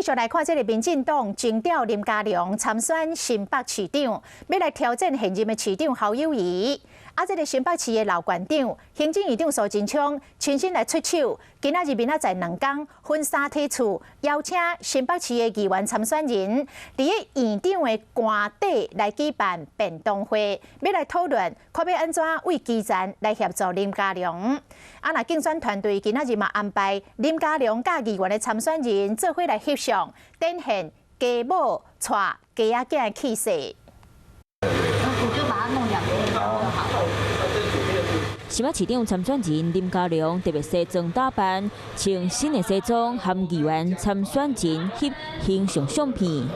繼續來看這个民進黨徵調林佳龍參選新北市長，欲來挑戰現任的市長侯友宜。啊，這个新北市的老縣長、行政院長蘇貞昌親身來出手，今仔日明仔載兩工分三梯次邀請新北市的議員參選人，佇咧院長的官邸來舉辦便當會，欲來討論看欲按怎為基層來協助林佳龍。啊，若競選團隊今仔日嘛安排林佳龍佮議員的參選人做伙來翕相，展現家母帶家仔囝的氣勢。我就把它弄兩邊就好。新北市長參選人林佳龍特別西裝打扮，穿新的西裝，和議員參選人翕形象相片。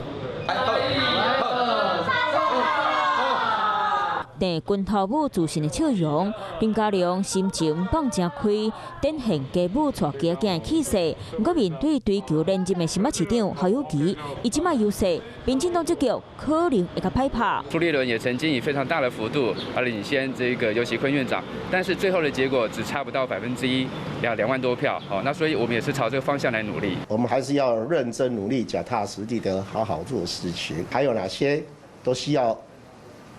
戴軍頭帽自信的笑容，林佳龍心情放誠開，展現家母帶家囝的氣勢。毋過面對追求連任的新北市長侯友宜，伊這擺優勢，民進黨這局可能會較歹拍。朱立倫也曾經以非常大的幅度啊領先這個游錫堃院長，但是最後的結果只差不到1%，要2萬多票。好，那所以我們也是朝這個方向來努力。我們還是要認真努力，腳踏實地的好好做事情。還有哪些都需要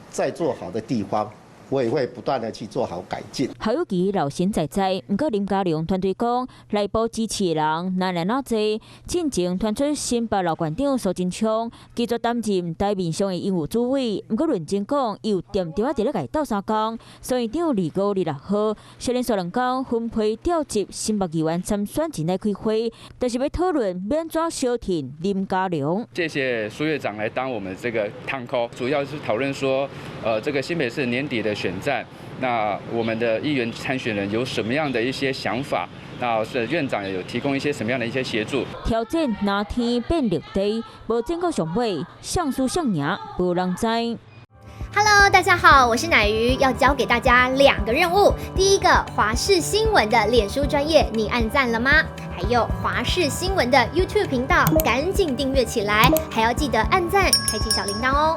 再做好的地方，我也會不斷的去做好改進。侯友宜老神在在，毋過林佳龍團隊講，內部支持的人哪來哪濟，進前傳出新北老縣長蘇貞昌拒絕擔任台面上的營運主委，毋過論真講，伊有恬恬仔佇咧共伊鬥相共。蘇院長25、26號，小連續兩工分批調集新北議員參選人來開會，就是欲討論欲按怎相挺林佳龍。謝謝蘇院長來當我們這個窗口，主要是討論說，這個新北市年底的選戰，那我們的議員參選人有什麼樣的一些想法？那是院長有提供一些什麼樣的一些協助？挑戰藍天變綠地，無戰果上尾，誰輸誰贏，無人知。 Hello，大家好，我是乃瑜，要交給大家兩個任務。第一個，華視新聞的臉書專頁，你按讚了嗎？還有華視新聞的 YouTube 頻道，趕緊訂閱起來，還要記得按讚，開啟小鈴鐺哦。